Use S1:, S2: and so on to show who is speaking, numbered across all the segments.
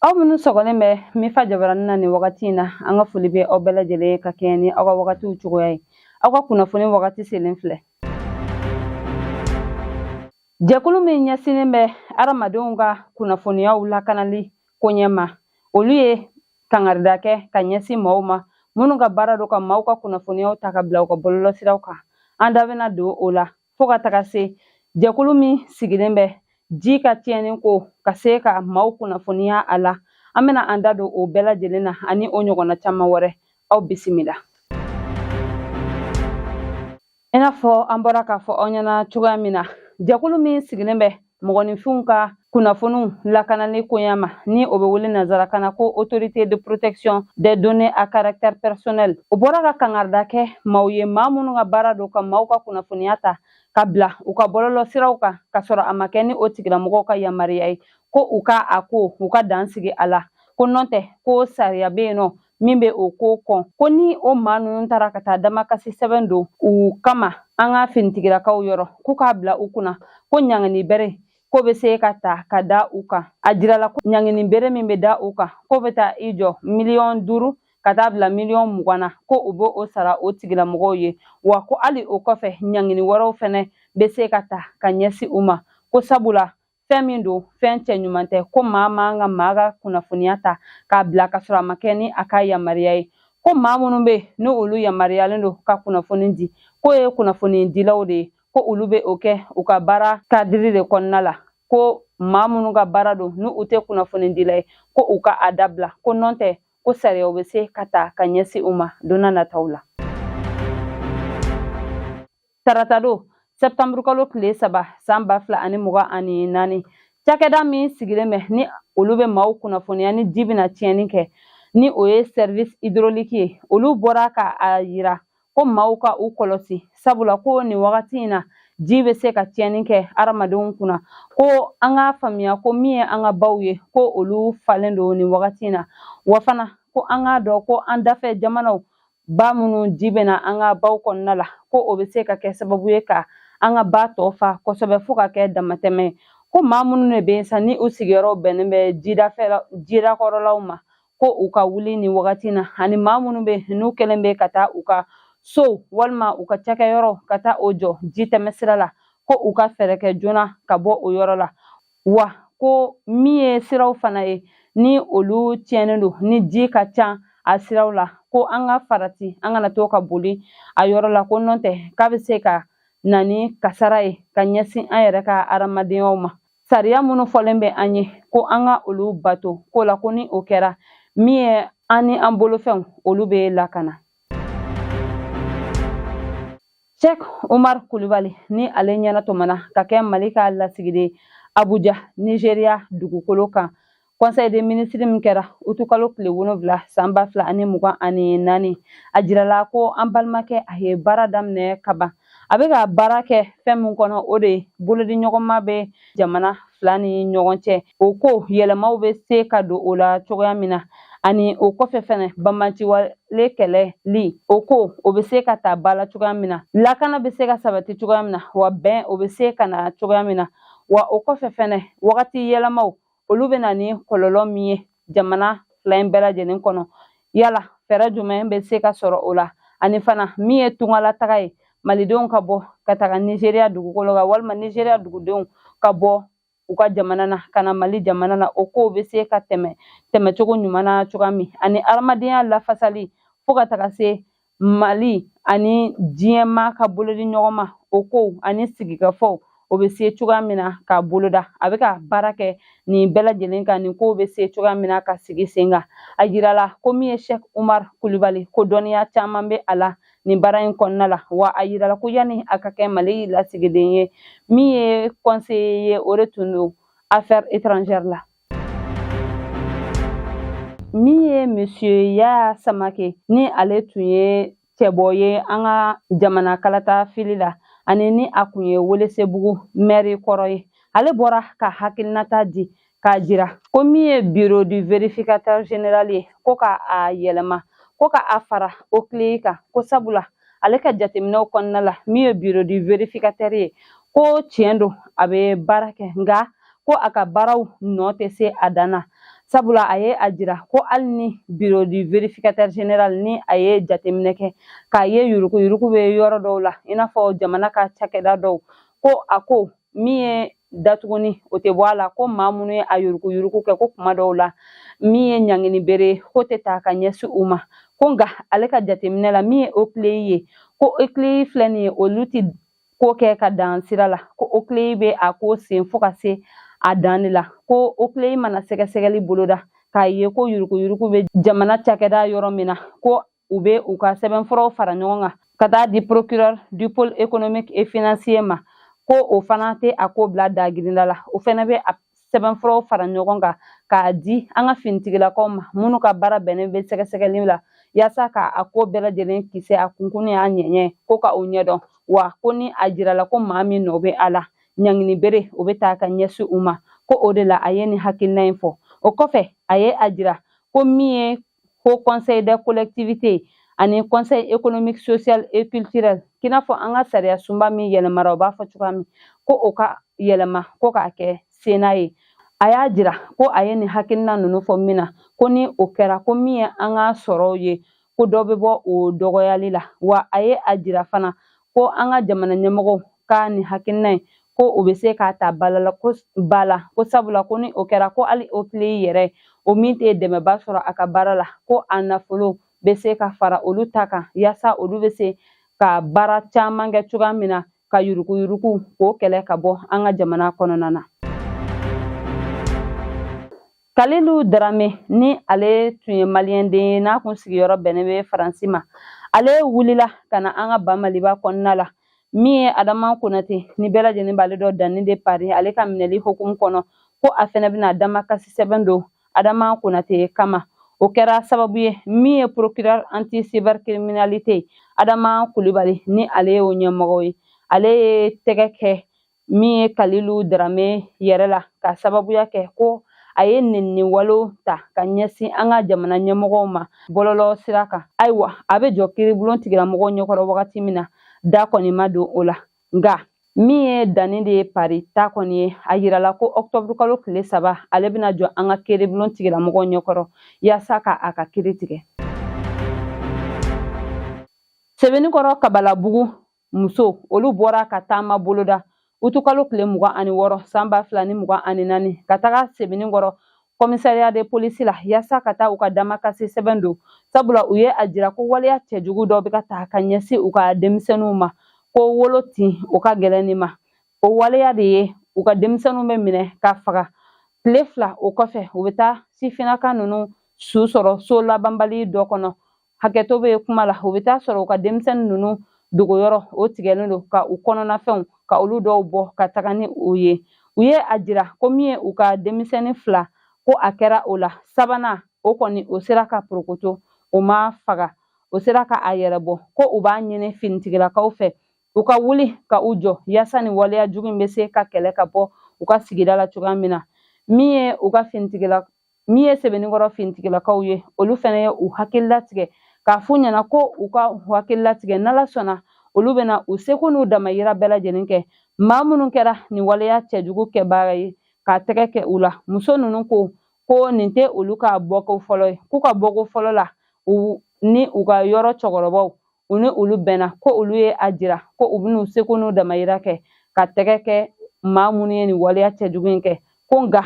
S1: Aw minnu sɔgɔlen bɛ Mifa jabaranin na nin wagati in na, an ka foli bɛ aw bɛɛ lajɛlen ka kɛɲɛ ni aw ka wagatiw cogoya ye. Aw ka kunnafoni wagati selen filɛ. Jɛkulu min ɲɛsinnen bɛ hadamadenw ka kunnafoniyaw lakanali koɲɛ ma, olu ye kangarida kɛ ka ɲɛsin maaw ma minnu ka baara don ka maaw ka kunnafoniyaw ta ka bila u ka bɔlɔlɔsiraw kan. An da bɛna don o la fo ka taga se jɛkulu min sigilen bɛ ji ka tiɲɛni ko ka se ka maaw kunnafoniya a la. An bɛna an da don o bɛɛ lajɛlen na ani o ɲɔgɔnna caman wɛrɛ. Aw bisimila. I n'a fɔ an bɔra k'a fɔ aw ɲɛna cogoya min na, jɛkulu min sigilen bɛ mɔgɔninfinw ka kunnafoniw lakanali koɲa ma, ni o bɛ wele nanzarakan na ko Autorité de protection des données à caractère personnel, o bɔra ka kangarida kɛ maaw ye, maa minnu ka baara don ka maaw ka kunnafoniya ta ka bila u ka bɔlɔlɔ siraw kan ka sɔrɔ a ma kɛ ni o tigilamɔgɔw ka yamaruya ye, ko u ka a ko u ka dan sigi a la, ko nɔntɛ ko sariya bɛ yen nɔ min bɛ o ko kɔn, ko ni o maa ninnu taara ka taa damakasi sɛbɛn don u kama an ka finitigilakaw yɔrɔ, k'u k'a bila u kunna ko ɲangini bere ko bɛ se ka ta ka da u kan. A jirala ko ɲangini bere min bɛ da u kan, k'o bɛ taa i jɔ miliyɔn 5 ka taa bila miliyɔn 20 na, ko u b'o o sara o tigilamɔgɔw ye, wa ko hali o kɔfɛ ɲangini wɛrɛw fɛnɛ bɛ se ka ta ka ɲɛsin u ma, ko sabula fɛn min don, fɛn cɛ ɲuman tɛ, ko maa man ka maa ka kunnafoniya ta k'a bila ka sɔrɔ a ma kɛ ni a ka yamaruya ye, ko maa minnu bɛ ni olu yamaruyalen don ka kunnafoni di, k'o ye kunnafoni dilaw de ye, ko olu bɛ o kɛ u ka baara kadiri de kɔnɔna la, ko maa minnu ka baara don ni u tɛ kunnafoni dila ye, ko u ka a dabila, ko nɔntɛ ko sariyaw bɛ se ka ta ka ɲɛsin u ma don nataw la. Taratadon, sɛptanburukalo tile 3, san 2024, cakɛda min sigilen bɛ ni olu bɛ maaw kunnafoniya ni ji bɛna tiɲɛni kɛ, ni o ye Service hydraulique ye, olu bɔra ka a yira ko maaw ka u kɔlɔsi, sabula ko nin wagati in na ji bɛ se ka tiɲɛni kɛ hadamadenw kunna, ko an k'a faamuya ko min ye an ka baw ye, ko olu falen don nin wagati in na, wa fana ko an k'a dɔn ko an dafɛ jamanaw ba minnu ji bɛ na an ka baw kɔnɔna la, ko o bɛ se ka kɛ sababu ye ka an ka ba tɔ fa kosɛbɛ fo ka kɛ damatɛmɛ ye, ko maa minnu de bɛ yen sa ni u sigiyɔrɔw bɛnnen bɛ jidakɔrɔlaw ma, ko u ka wuli nin wagati na, ani maa minnu bɛ n'u kɛlen bɛ ka taa u ka sow walima u ka cakɛyɔrɔ ka taa o jɔ ji tɛmɛsira la, ko u ka fɛɛrɛ kɛ joona ka bɔ o yɔrɔ la, wa ko min ye siraw fana ye ni olu tiɲɛnen don ni ji ka ca a siraw la, ko an ka farati, an kana to ka boli a yɔrɔ la, ko nɔntɛ k'a bɛ se ka na ni kasara ye ka ɲɛsin an yɛrɛ ka hadamadenyaw ma. Sariya minnu fɔlen bɛ an ye, ko an ka olu bato ko la, ko ni o kɛra, min ye an ni an bolofɛnw, olu bɛ lakana. Cheikh Umar Kulubali, ni ale ɲɛnatɔmɔna ka kɛ Mali ka lasigiden Abuja, Nigeria dugukolo kan, Conseil des ministres min kɛra utukalo tile 7, san 2024, a jirala ko an balimakɛ a ye baara daminɛ kaban. A bɛ ka baara kɛ fɛn min kɔnɔ, o de ye bolodiɲɔgɔnma bɛ jamana fila ni ɲɔgɔn cɛ, o ko yɛlɛmaw bɛ se ka don o la cogoya min na, ani o kɔfɛ fɛnɛ banbaanciwale kɛlɛli, o ko o bɛ se ka ta ba la cogoya min na, lakana bɛ se ka sabati cogoya min na, wa bɛn o bɛ se ka na cogoya min na, wa o kɔfɛ fɛnɛ wagati yɛlɛmaw olu bɛ na ni kɔlɔlɔ min ye jamana fila in bɛɛ lajɛlen kɔnɔ, yala fɛɛrɛ jumɛn bɛ se ka sɔrɔ o la, ani fana min ye tungalataga ye, malidenw ka bɔ ka taga Nigeria dugukolo kan walima Nigeria dugudenw ka bɔ u ka jamana na ka na Mali jamana na, o kow bɛ se ka tɛmɛ tɛmɛcogo ɲuman na cogoya min, ani adamadenya lafasali fo ka taga se Mali ani diɲɛmaa ka bolodi ɲɔgɔn ma, o kow ani sigikafɔw o bɛ se cogoya min na ka boloda. A bɛ ka baara kɛ nin bɛɛ lajɛlen kan, nin kow bɛ se cogoya min na ka sigi sen kan. A jirala ko min ye Cheikh Umar Kulubali, ko dɔnniya caman bɛ a la nin baara in kɔnɔna la, wa a yirala ko yanni a ka kɛ Mali lasigiden ye, min ye conseiller ye, o de tun don affaires étrangères la. Min ye Monsieur Yaya Samake, ni ale tun ye cɛbɔ ye an ka jamana kalata fili la, ani ni a kun ye Welesebugu mɛri kɔrɔ ye, ale bɔra ka hakilinata di k'a jira ko min ye Bureau du vérificateur général ye, ko ka a yɛlɛma, ko ka a fara OCLEI kan, ko sabula ale ka jateminɛw kɔnɔna la, min ye Bureau du vérificateur ye, ko tiɲɛ don a bɛ baara kɛ, nka ko a ka baaraw nɔ tɛ se a dan na. Sabula a ye a jira ko hali ni bureau du vérificateur général ni a ye jateminɛ kɛ k'a ye yuruguyurugu bɛ yɔrɔ dɔw la, i n'a fɔ jamana ka cakɛda dɔw, ko a ko min ye datuguni o tɛ bɔ a la, ko maa minnu ye a yuruguyurugu kɛ, ko kuma dɔw la min ye ɲangini bere ko tɛ ta ka ɲɛsin u ma. Ko nka ale ka jateminɛ la, min ye OCLEI ye, ko OCLEI filɛ nin ye, olu tɛ ko kɛ ka dan sira la, ko OCLEI bɛ a ko sen fo ka se a dan de la. Ko OCLEI mana sɛgɛsɛgɛli boloda k'a ye ko yuruguyurugu bɛ jamana cakɛda yɔrɔ min na, ko u bɛ u ka sɛbɛnfuraw fara ɲɔgɔn kan ka taa di procureur du pôle économique et financier ma, ko o fana tɛ a ko bila dagirinda la, o fana bɛ a sɛbɛnfuraw fara ɲɔgɔn kan k'a di an ka finitigilakaw ma minnu ka baara bɛnnen bɛ sɛgɛsɛgɛli la, yaasa ka a ko bɛɛ lajɛlen kisɛ a kunkun ni a ɲɛɲɛ ko ka o ɲɛdɔn. Wa ko ni a jirala ko maa min nɔ bɛ a la, ɲangini bere o bɛ ta ka ɲɛsin u ma. Ko o de la a ye nin hakilina in fɔ. O kɔfɛ, a ye a jira ko min ye Haut Conseil des collectivités ani Conseil économique, social et culturel, k'i n'a fɔ an ka sariya sunba min yɛlɛmara, o b'a fɔ cogoya min ko o ka yɛlɛma ko k'a kɛ Sénat ye. A y'a jira ko a ye nin hakilina ninnu fɔ min na, ko ni o kɛra, ko min ye an ka sɔrɔw ye, ko dɔ bɛ bɔ o dɔgɔyali la. Wa a ye a jira fana ko an ka jamana ɲɛmɔgɔw ka nin hakilina in, ko o bɛ se k'a ta ba la, ko ba la, ko sabula ko ni o kɛra, ko hali OCLEI yɛrɛ o min tɛ dɛmɛba sɔrɔ a ka baara la, ko a nafolo bɛ se ka fara olu ta kan, yaasa olu bɛ se ka baara caman kɛ cogoya min na ka yuruguyurugu k'o kɛlɛ ka bɔ an ka jamana kɔnɔna na. Kalilu Darame, ni ale tun ye maliyɛnden ye n'a kun sigiyɔrɔ bɛnnen bɛ Faransi ma, ale wulila ka na an ka ba Maliba kɔnɔna la. Min ye Adama Konate ni bɛɛ lajɛlen b'ale dɔn Danni de Paris, ale ka minɛli hukumu kɔnɔ, ko a fɛnɛ bɛna damakasi sɛbɛn don Adama Konate kama. O kɛra sababu ye min ye procureur anti cybercriminalité Adama Kulibali, ni ale y'o ɲɛmɔgɔ ye, ale ye tɛgɛ kɛ min ye Kalilu Darame yɛrɛ la, ka sababuya kɛ ko a ye nɛnini walew ta ka ɲɛsin an ka jamana ɲɛmɔgɔw ma bɔlɔlɔ sira kan. Ayiwa, a bɛ jɔ kiiribulon tigilamɔgɔw ɲɛkɔrɔ wagati min na, da kɔni ma don o la. Nka min ye Danni de Paris ta kɔni ye, a yirala ko ɔkutɔburu kalo tile 3, ale bɛna jɔ an ka kiiribulon tigilamɔgɔw ɲɛkɔrɔ yaasa ka a ka kiiri tigɛ. Sebenikɔrɔ Kabalabugu muso, olu bɔra ka taama boloda utukalo tile 26 san 2024 ka taga Sebenikɔrɔ commissariat de police la, yaasa ka taa u ka damakasi sɛbɛn don, sabula u ye a jira ko waleya cɛjugu dɔ bɛ ka ta ka ɲɛsin u ka denmisɛnninw ma, ko wolo tin o ka gɛlɛn nin ma. O waleya de ye u ka denmisɛnninw bɛ minɛ ka faga, tile 2 o kɔfɛ u bɛ taa sifinnaka ninnu su sɔrɔ so labanbali dɔ kɔnɔ. Hakɛto bɛ kuma la, u bɛ taa sɔrɔ u ka denmisɛnnin ninnu dogoyɔrɔ o tigɛlen don, ka u kɔnɔnafɛnw ka olu dɔw bɔ ka taga ni u ye. U ye a jira ko min ye u ka denmisɛnnin 2, ko a kɛra o la sabanan, o kɔni o sera ka porokoto, o ma faga, o sera ka a yɛrɛ bɔ. Ko u b'a ɲini finitigilakaw fɛ u ka wuli ka u jɔ, yaasa nin waleya jugu in bɛ se ka kɛlɛ ka bɔ u ka sigida la cogoya min na. Min ye u ka finitigila, min ye Sebenikɔrɔ finitigilakaw ye, olu fana ye u hakili latigɛ k'a f'u ɲɛna ko u ka u hakili latigɛ, n'Ala sɔnna olu bɛna u seko n'u damayira bɛɛ lajɛlen kɛ maa minnu kɛra nin waleya cɛjugu kɛbaga ye k'a tɛgɛ kɛ u la. Muso ninnu ko ko nin tɛ olu ka bɔko fɔlɔ ye, k'u ka bɔko fɔlɔ la, u ni u ka yɔrɔ cɛkɔrɔbaw, u ni olu bɛnna ko olu ye a jira ko u bɛn'u seko n'u damayira kɛ ka tɛgɛ kɛ maa minnu ye nin waleya cɛjugu in kɛ. Ko nka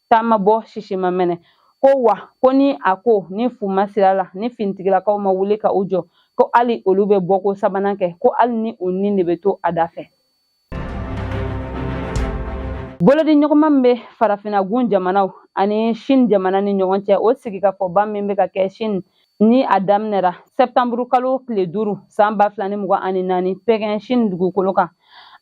S1: taama bɔ sisi ma mɛnɛ, ko wa ko ni a ko ni fu ma sira la, ni finitigilakaw ma wuli ka u jɔ, ko hali olu bɛ bɔko sabanan kɛ, ko hali ni u ni de bɛ to a da fɛ. Bolodiɲɔgɔnma min bɛ farafinna gun jamanaw ani Chine jamana ni ɲɔgɔn cɛ, o sigikafɔba min bɛ ka kɛ Chine, ni a daminɛra sɛptanburu kalo tile 5 san 2024 Pekin, Chine dugukolo kan,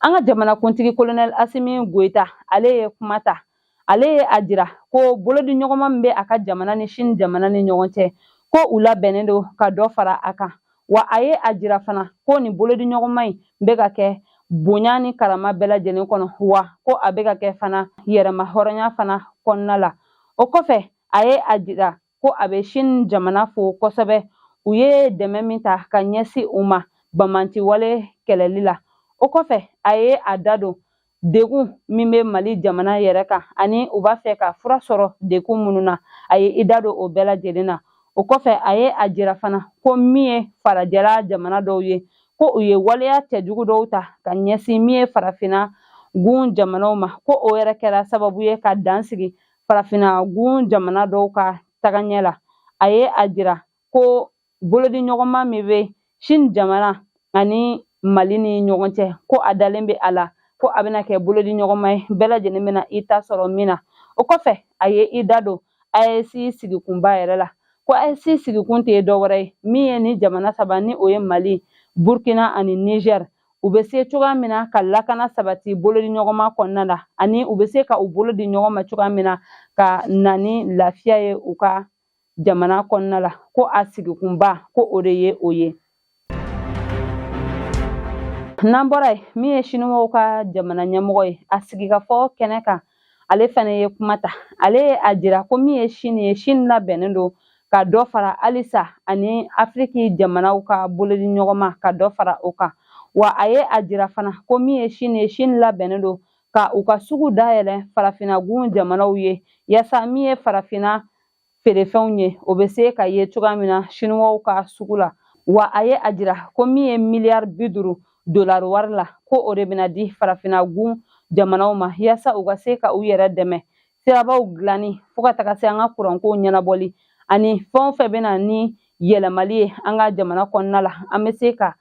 S1: an ka jamanakuntigi kolonɛli Asimi Goyita, ale ye kuma ta. Ale ye a jira ko bolodiɲɔgɔnma min bɛ a ka jamana ni Chine jamana ni ɲɔgɔn cɛ, ko u labɛnnen don ka dɔ fara a kan. Wa a ye a jira fana ko nin bolodiɲɔgɔnma in bɛ ka kɛ bonya ni karama bɛɛ lajɛlen kɔnɔ, wa ko a bɛ ka kɛ fana yɛrɛma hɔrɔnya fana kɔnɔna la. O kɔfɛ, a ye a jira ko a bɛ Chine jamana fo kosɛbɛ, u ye dɛmɛ min ta ka ɲɛsin u ma banbaanciwale kɛlɛli la. O kɔfɛ, a ye a da don Degun min bɛ Mali jamana yɛrɛ kan ani u b'a fɛ ka fura sɔrɔ degun minnu na, a ye i da don o bɛɛ lajɛlen na. O kɔfɛ, a ye a jira fana ko min ye farajɛla jamana dɔw ye, ko u ye waleya cɛjugu dɔw ta ka ɲɛsin min ye farafinna gun jamanaw ma, ko o yɛrɛ kɛra sababu ye ka dan sigi farafinna gun jamana dɔw ka tagaɲɛ la. A ye a jira ko bolodiɲɔgɔnma min bɛ Chine jamana ani Mali ni ɲɔgɔn cɛ, ko a dalen bɛ a la ko a bɛna kɛ bolodiɲɔgɔnma ye, bɛɛ lajɛlen bɛna i ta sɔrɔ min na. O kɔfɛ, a ye i da don AES sigikunba yɛrɛ la, ko AES sigikun tɛ dɔwɛrɛ ye min ye ni jamana saba ni o ye Mali, Burkina ani Niger, u bɛ se cogoya min na ka lakana sabati bolodiɲɔgɔnma kɔnɔna la, ani u bɛ se ka u bolo di ɲɔgɔn ma cogoya min na ka na ni lafiya ye u ka jamana kɔnɔna la, ko a sigikunba ko o de ye o ye. N'an bɔra yen, min ye siniwaw ka jamana ɲɛmɔgɔ ye, a sigikafɔ kɛnɛ kan, ale fana ye kuma ta. Ale ye a jira ko min ye Chine ye, Chine labɛnnen don ka dɔ fara halisa ani Afiriki jamanaw ka bolodiɲɔgɔnma, ka dɔ fara o kan. Wa a ye a jira fana ko min ye Chine ye, Chine labɛnnen don ka u ka sugu dayɛlɛ farafinagun jamanaw ye, yaasa min ye farafina feerefɛnw ye, o bɛ se ka ye cogoya min na siniwaw ka sugu la. Wa a ye a jira ko min ye miliyari 50 dolari wari la, ko o de bɛna di farafina gun jamanaw ma, yaasa u ka se ka u yɛrɛ dɛmɛ sirabaw dilanni fo ka taga se an ka kurankow ɲɛnabɔli ani fɛn o fɛn bɛna ni yɛlɛmali ye an ka jamana kɔnɔna la, an bɛ se ka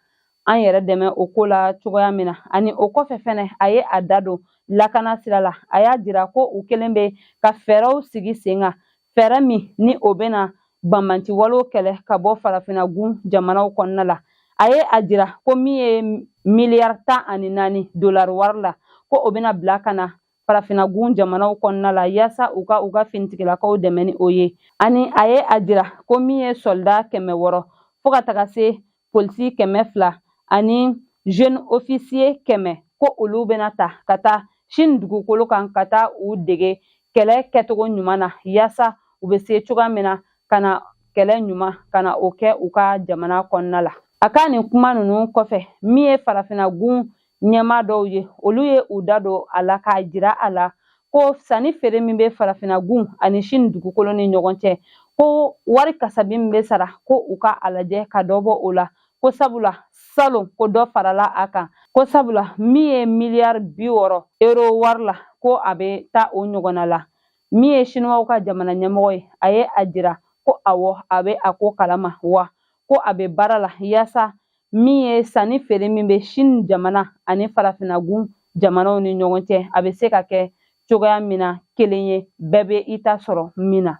S1: an yɛrɛ dɛmɛ o ko la cogoya min na. Ani o kɔfɛ fɛnɛ, a ye a da don lakana sira la. A y'a jira ko u kelen bɛ ka fɛɛrɛw sigi sen kan, fɛɛrɛ min ni o bɛna banbanci walew kɛlɛ ka bɔ farafina gun jamanaw kɔnɔna la. A ye a jira ko min ye miliyari 14 dolari wari la, ko o bɛna bila ka na farafina gun jamanaw kɔnɔna la, yaasa u ka finitigilakaw dɛmɛ ni o ye. Ani a ye a jira ko min ye sɔlida 600 fo ka taga se polisi 200 ani jeune officier 100, ko olu bɛna ta ka taa Chine dugukolo kan ka taa u dege kɛlɛ kɛcogo ɲuman na, yaasa u bɛ se cogoya min na ka na kɛlɛ ɲuman ka na o kɛ u ka jamana kɔnɔna la. A ka nin kuma ninnu kɔfɛ, min ye farafina gun ɲɛmaa dɔw ye, olu ye u da don a la k'a jira a la ko sanni feere min bɛ farafina gun ani Chine dugukolo ni ɲɔgɔn cɛ, ko wari kasabi min bɛ sara, ko u ka a lajɛ ka dɔ bɔ o la, ko sabula salon ko dɔ farala a kan, ko sabula min ye miliyari 60 euro wari la, ko a bɛ taa o ɲɔgɔnna la. Min ye siniwaw ka jamana ɲɛmɔgɔ ye, a ye a jira ko awɔ, a bɛ a ko kalama, wa ko a bɛ baara la yaasa min ye sanni feere min bɛ Chine jamana ani farafinagun jamanaw ni ɲɔgɔn cɛ, a bɛ se ka kɛ cogoya min na kelen ye, bɛɛ bɛ i ta sɔrɔ min na.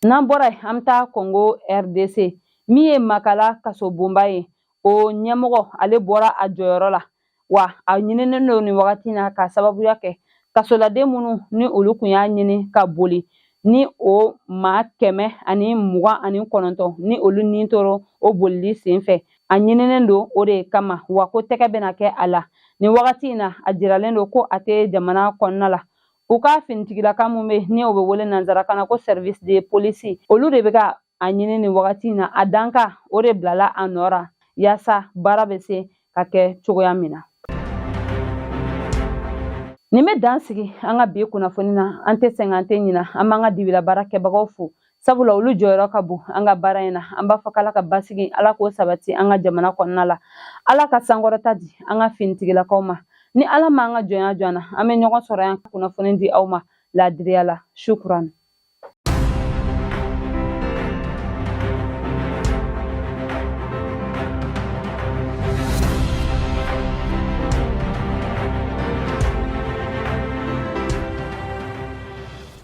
S1: N'an bɔra yen, an bɛ taa Congo RDC. Min ye Makala kasobonba ye, o ɲɛmɔgɔ, ale bɔra a jɔyɔrɔ la, wa a ɲininen don nin wagati na ka sababuya kɛ kasoladen minnu ni olu kun y'a ɲini ka boli, ni o maa 129 ni olu ni tora o bolili sen fɛ. A ɲininen don o de kama, wa ko tɛgɛ bɛna kɛ a la nin wagati in na. A jiralen don ko a tɛ jamana kɔnɔna la. U ka finitigilaka mun bɛ ni o bɛ wele nanzarakan na ko service de police, olu de bɛ ka a ɲini nin wagati in na. A danka o de bilala a nɔ ra, yaasa baara bɛ se ka kɛ cogoya min na. Nin bɛ dan sigi an ka bi kunnafoni na. An tɛ sɛgɛn, an tɛ ɲina, an b'an ka dibila baara kɛbagaw fo, sabula olu jɔyɔrɔ ka bon an ka baara in na. An b'a fɔ k'Ala ka basigi, Ala k'o sabati an ka jamana kɔnɔna la, Ala ka sankɔrɔta di an ka finitigilakaw ma. Ni Ala m'an ka jɔnya jɔ an na, an bɛ ɲɔgɔn sɔrɔ yan kunnafoni di aw ma laadiriya la. Shukran.